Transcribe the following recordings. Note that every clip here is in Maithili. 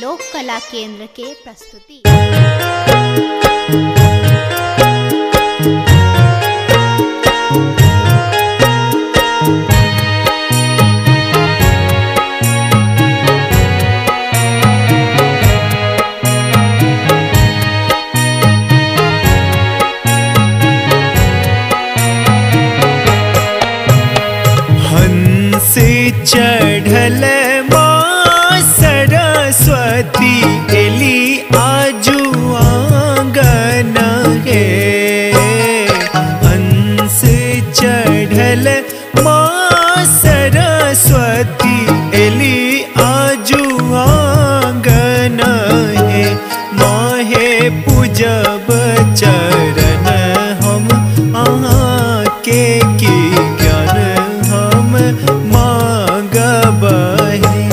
लोक कला केंद्र के प्रस्तुति। हंस चढ़ल माँ सरस्वती एली आजू आंगन हे। हंस चढ़ल माँ सरस्वती एली आजू आंगन हे। माहे पूजब चरण हम अहाँ के की ज्ञान हम मांगब हे।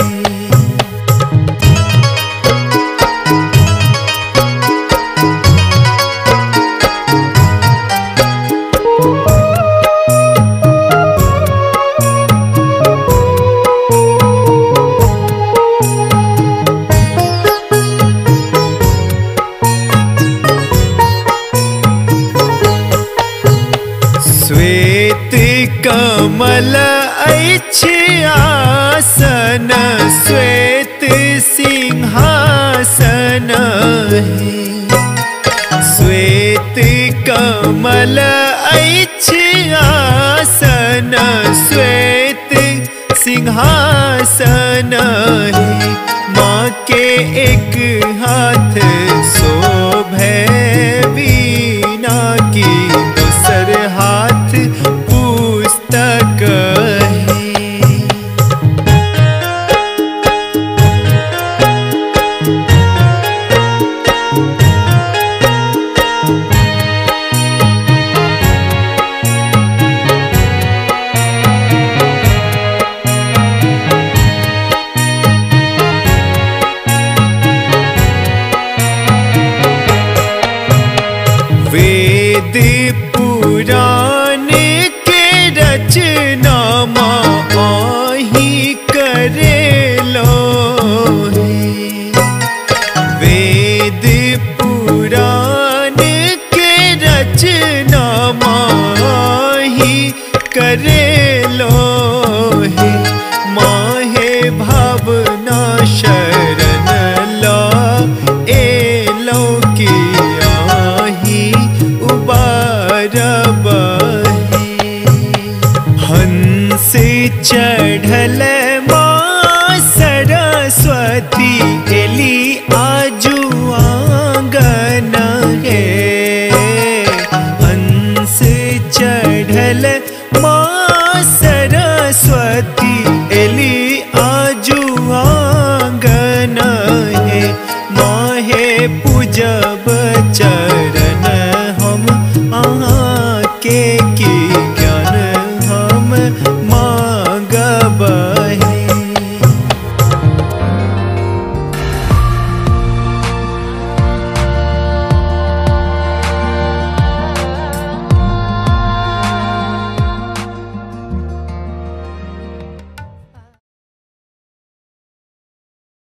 श्वेत कमल अछि आसन, श्वेत सिंहासन हे। श्वेत कमल अछि आसन, श्वेत सिंहासन हे। माँ के एक हाथ